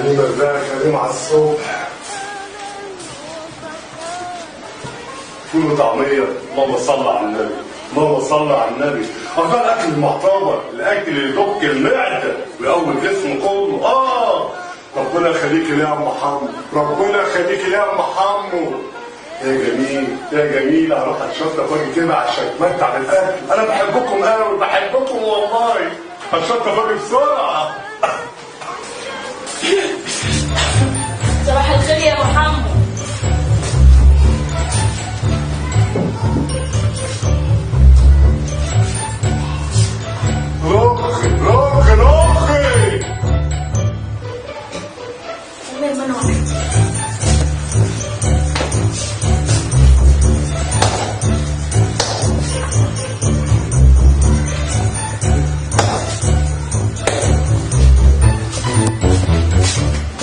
عليم الرزاق كريم على الصبح. فول وطعميه، اللهم صل على النبي، اللهم صل على النبي. ده الاكل المعتبر، الاكل اللي يدق المعدة ويقوي الجسم كله. ربنا يخليك ليا يا ام حمو، ربنا يخليك ليا يا ام حمو. يا جميل يا جميل، هروح اتشطف واجي كده عشان اتمتع بالاكل. انا بحبكم قوي، بحبكم والله. هتشطف واجي بسرعة. صباح الخير يا محمد. رخي رخي رخي. والله ما انا وقعت.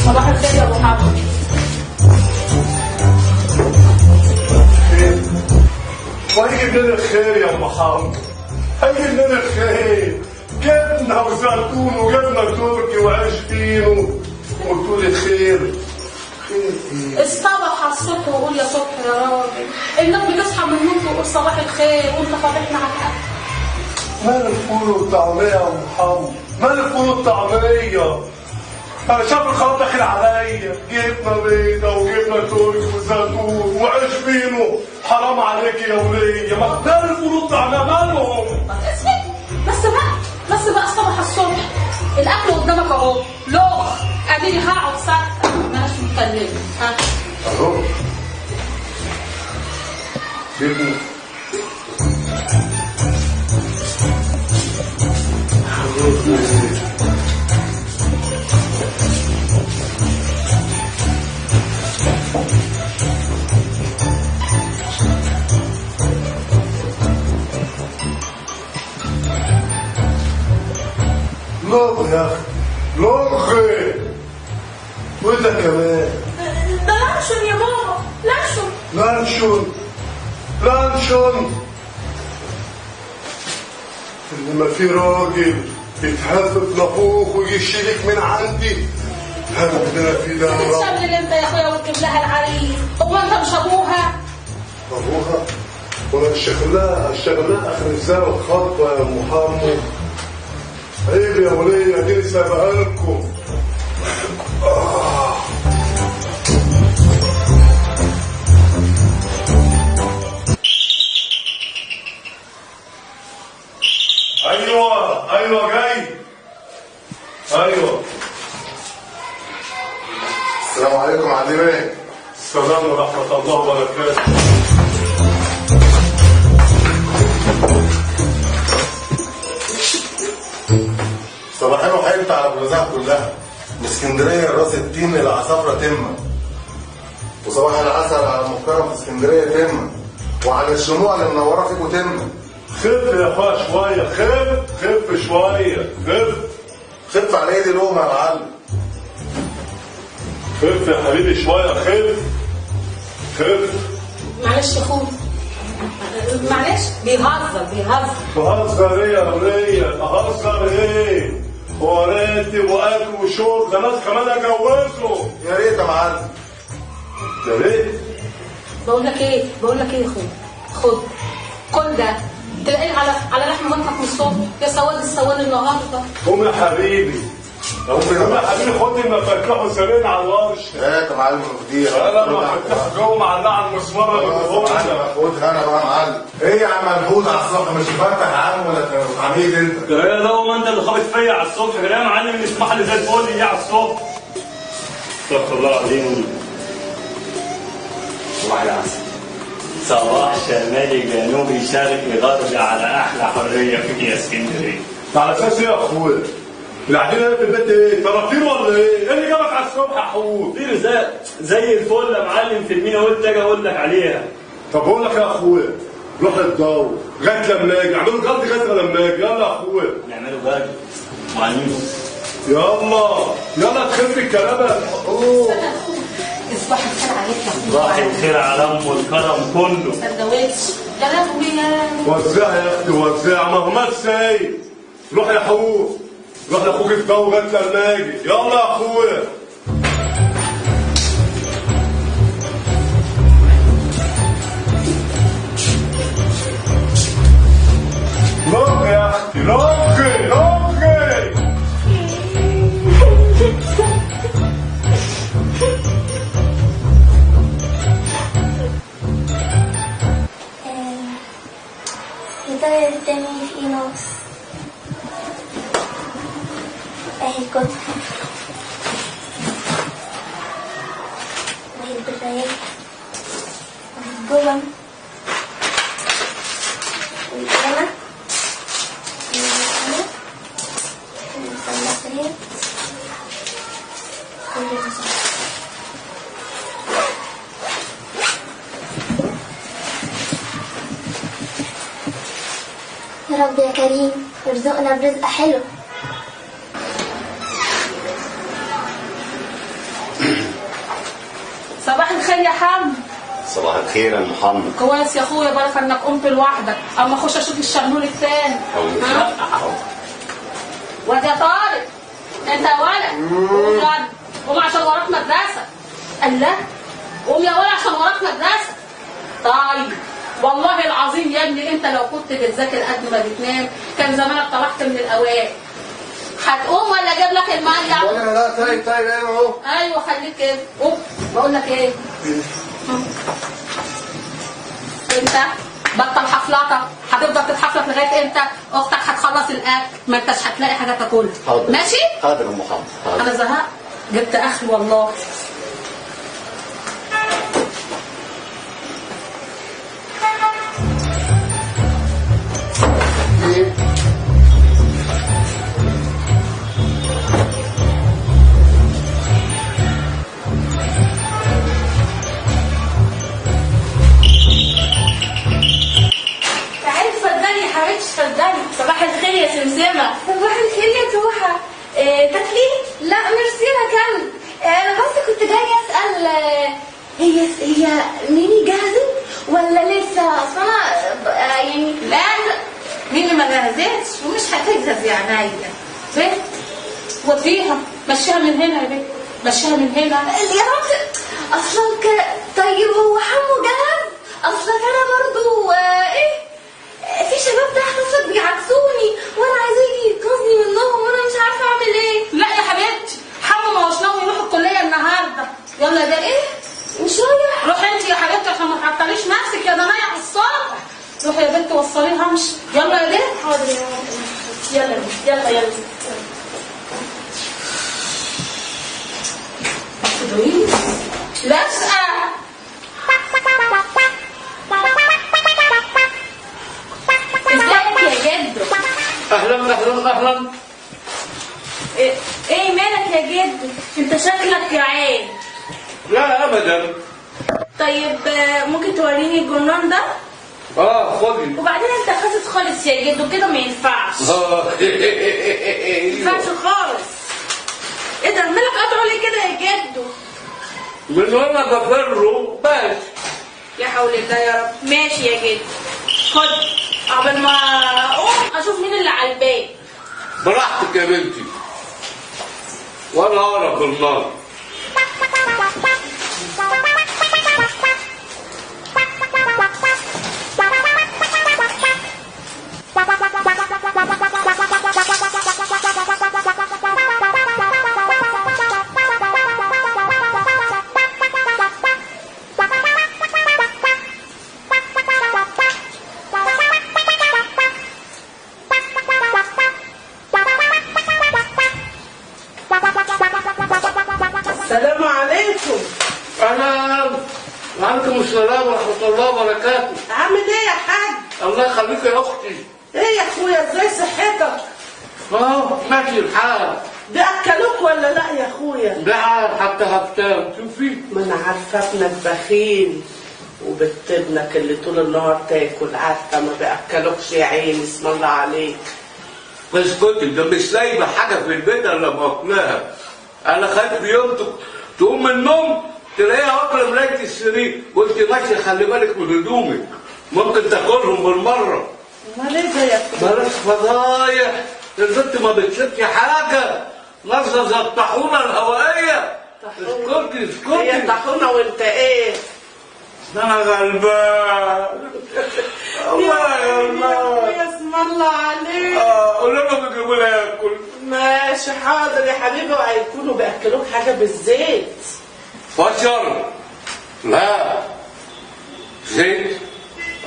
صباح الخير يا محمد. خير وهيجي منين الخير يا ام حمو؟ هيجي منين الخير؟ جبنه وزيتون وجبنه تركي وعيش فينو وقلتوا لي خير. خير ايه؟ اصطبح على الصبح وقول يا صبح يا راجل. الناس بتصحى من النوم وتقول صباح الخير وانت فاتحنا على الاكل. مال الفول والطعميه يا ام حمو؟ مال الفول والطعميه؟ انا شايف الخلاط داخل عليا، جبنه بيضة وجبنه تركي وزيتون وعيش فينو. حرام عليك يا وليه، ما مال الفول والطعميه مالهم؟ بس بقى بس بقى الصبح الصبح الاكل قدامك اهو، لوخ اديني هقعد ساكته مالناش متكلمه. ها اهو جبنه لغ يا اخي لغ. وده كمان ده لانشون يا بابا، لانشون لانشون لانشون. انما في راجل يتهفف لاخوك ويجي يشيلك من عندي، هبنا في ده يا رب. تتشلل انت يا اخويا وتجيب لها العريس، هو انت مش ابوها؟ ابوها ولا اشتغلها اشتغلها اخر الزمن الخطبة يا ام حمو. عيب يا وليه، اديني سابقها لكم. ايوه ايوه جاي. ايوه. السلام عليكم عدي بيه. السلام ورحمة الله وبركاته. صباحين وحيت على الوزاعة كلها، من اسكندرية لراس التين للعصافرة تمة، وصباح العسل على المكرم في اسكندرية تمة، وعلى الشموع اللي منورة فيكم تمة. خف يا اخويا شوية، خف خف شوية، خف خف على ايدي لقمة يا معلم. خف يا حبيبي شوية، خف خف. معلش يا اخويا معلش، بيهزر بيهزر. بهزر ايه يا ولية؟ بهزر ايه؟ هو راتب واكل وشرب، ده ناس كمان اجوزه. يا ريت يا معلم. يا ريت. بقول لك ايه، بقول لك ايه يا اخويا، خد كل ده تلاقيه على لحم بطنك من الصبح يا سواد السواد النهارده. قوم يا حبيبي، قوم يا حبيبي، خد المفاتيح وسابقني على الورشة. هات يا معلم المفاتيح. انا المفاتيح جوه معلقه على المسمار اللي خدها. خدها انا بقى يا معلم. ايه يا عم الحوت على الصبح مش مفتح يا عم ولا عميد انت؟ ده ايه ده؟ ما انت اللي خابط فيا على الصبح يا معلم. المصباح اللي زي الفل دي على الصبح. استغفر الله العظيم. صباح العسل، صباح شمالي جنوبي شرقي غربي على احلى حرية فيك يا اسكندرية. على اساس ايه يا اخويا؟ اللي قاعدين هنا في البيت ايه؟ طراطير ولا ايه؟ ايه اللي جابك على الصبح يا حوت؟ طير زي الفل يا معلم في المينا، قلت اجي اقول لك عليها. طب بقول لك يا اخويا، روح للضو لغاية لما اجي، اعملوا غد لغاية لما اجي. يلا يا اخويا نعمله غد معلمين. يلا يلا تخف الكلام يا حوت. صباح الخير عليك يا اخويا. صباح الخير على ام الكرم كله. سندوتش يا لهوي يا وزعها يا اختي وزعها، ما هو ما سايب. روح يا حوت، روح لاخوك الضو لغاية لما اجي. يلا يا اخويا. التاني في ايه ناقص. اهي الكتب وهي البرايات وهي الجزم والقلمة والمثلثات والمثلثات. يا رب يا كريم ارزقنا برزق حلو. صباح الخير يا حمد. صباح الخير يا محمد. كويس يا اخويا، بالك انك قمت لوحدك، اما اخش اشوف الشغلول التاني. واد يا طارق، انت يا ولد قوم يلا، قوم عشان وراك مدرسه. الله، قوم يا ولد عشان وراك مدرسه. طيب والله العظيم يا ابني انت لو كنت بتذاكر قد ما بتنام كان زمانك طلعت من الاوائل. هتقوم ولا اجيب لك المية؟ لا لا طيب طيب انا اهو. ايوه خليك كده. قوم بقول لك ايه؟ انت بطل حفلاتك، هتفضل تتحفلك لغاية امتى؟ اختك هتخلص الاكل ما انتش هتلاقي حاجة تاكلها. حاضر ماشي؟ حاضر يا محمد. انا زهقت، جبت اخري والله. صباح الخير يا سمسمة. صباح الخير يا توحة. تاكلي؟ لا ميرسي يا كلب. انا بس كنت جاية اسأل، هي ميمي جهزت ولا لسه؟ اصل انا يعني لا ميمي ما جهزتش ومش هتجهز يا عينيا. بنت وديها، مشيها من هنا يا بنت، مشيها من هنا يا رب. اصلا طيب هو حمو جهز؟ اصلا انا برضو ايه في شباب تحت اصلا بيعكسوني وانا عايزاه يجي ينقذني منهم وانا مش عارفه اعمل ايه. لا يا حبيبتي، حمو ما هوش ناوي يروح الكلية النهارده. يلا يا بنت. ايه مش رايح؟ روحي انت يا حبيبتي عشان ما تعطليش نفسك يا ضنايا على الصبح. روحي يا بنت وصليها امشي. يلا يا بنت. حاضر يا ماما. يلا يلا يلا. لازقه. ازيك يا جدو؟ اهلا اهلا اهلا. ايه مالك يا جدو؟ انت شكلك جعان. لا ابدا. طيب ممكن توريني الجرنان ده؟ خدي. وبعدين انت خاسس خالص يا جدو، كده ما ينفعش. ما ينفعش خالص. ايه ده مالك قطعه ليه كده يا جدو؟ من وانا بفره بس. يا حول الله يا رب. ماشي يا جدو، خد قبل ما اقوم اشوف مين اللي على الباب. براحتك يا بنتي، وانا اقرب بالنار. السلام عليكم. اهلا وعليكم السلام ورحمة الله وبركاته. عامل ايه يا حاج؟ الله يخليك يا اختي. ايه يا اخويا ازاي صحتك؟ ماشي الحال. بياكلوك ولا لا يا اخويا؟ لا حتى هفتان. شوفي ما انا عارفه ابنك بخيل وبنت ابنك اللي طول النهار تاكل، عارفه ما بياكلوكش يا عيني اسم الله عليك. بس كنت ده مش سايبه حاجة في البيت الا باكلها. انا خايف يوم تقوم من النوم تلاقيها واكله ملايه السرير وانت ماشية. خلي بالك من هدومك، ممكن تاكلهم بالمرة. امال ايه ده يا اخويا؟ بلاش فضايح، البنت ما بتشوفش حاجة، نازله زي الطاحونه الهوائية. اسكتي اسكتي. هي طاحونه وانت ايه؟ ده انا غلبان. الله يا الله يا اسم الله عليك. قول لهم يجيبوا لي اكل. ماشي حاضر يا حبيبي. وهيكونوا بياكلوك حاجة بالزيت. فشر؟ لا زيت.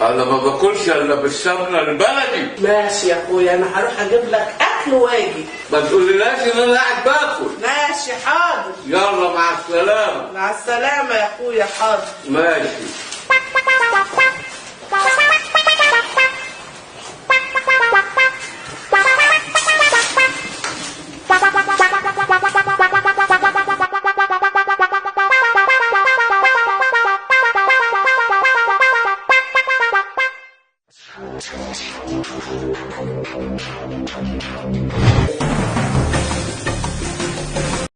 انا ما باكلش الا بالسمنه البلدي. ماشي يا اخويا، انا هروح اجيب لك اكل واجي. ما تقوليلاش ان انا قاعد باكل. ماشي حاضر. يلا مع السلامة. مع السلامة يا اخويا. حاضر. ماشي.